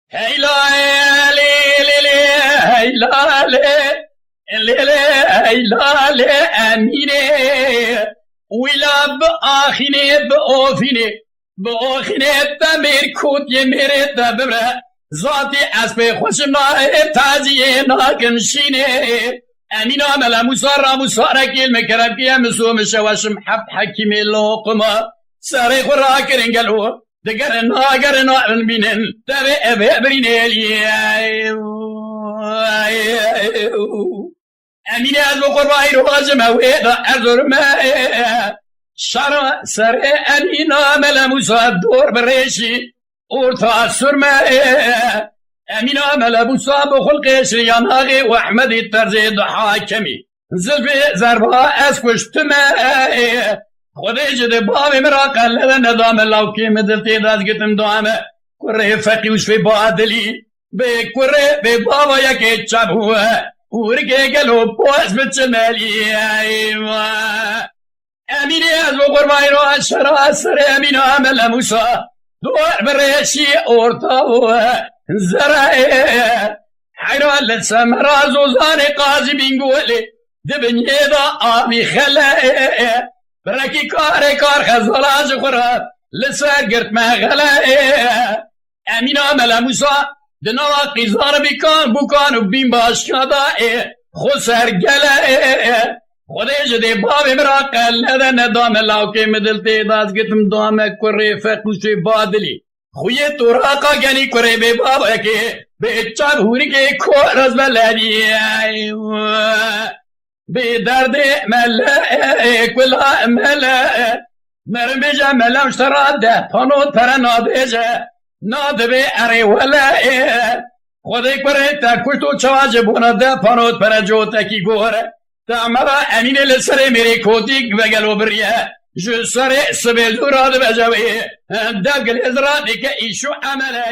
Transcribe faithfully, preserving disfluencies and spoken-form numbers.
Heyla lê lê lê, heyla lê, lê lê, heyla lê Emînê. Wîla biaxînê, biofînê, biofînê te mêr kotiyê mêrê te bibire. Zatî ez pê xweşim nayê taciyê nakim şînê. Emîna Mele Mûsa Ramûsa rekîl min kerem kiye min so min şeweşim heft hekîmê loqima. Serê xwe rakirin gelo. Digerin nagerin nabin bînin. Devê evê birînê liyê. Emînê ez bi qurbayî rojim ew ê da erzurme. Şara serê Emîna Mele Mûsa dor bi rêşî orta surme. Emîna Mele Mûsa bi xulqê şiriyanaxê û Ehmedî terzê duha kemî. Zilfê zerba ez kuştime. Xwedê ji de bavê min ra qelle de nedame lawkê min dil tê dest gitim dame. Kurê feqî û şfê badilî. Bê kurê bê bava yekê çabû. Ûrikê gelo poz bi çimelî. Eyvah. Emînê ez bo qurbayî ro şera serê Emîna Mele Mûsa. Duwar bi rêşî orta û zere. Heyran li semera zozanê qazî Bîngolê. Di binyê de avî xele. Birekî karê kar xezala ji xwe re li ser girtme xele. Emîna Mele Mûsa di nava qîzan bîkan bûkan û bîn başka da ê xwe ser gele. Xwedê ji dê bavê min ra qelle de nedame lawkê min dil tê dest gitim dame kurê feqûşê badilî. Xuyê toraqa genî kurê bê bavekê bê çav hûrikê ko rezbelevî. Bê derdê mele, kula mele. Merim bêje mele, ji te ra de pano pere nabêje. Na divê erê wele. Xwedê kurê te kuşt û çawa ji bona de pano pere cotekî gore. Te me ra Emînê li serê mêrê kotîk vegelo biriye. Ji serê sibê zû radibe jewê. Dev gilêz radike îşo emele.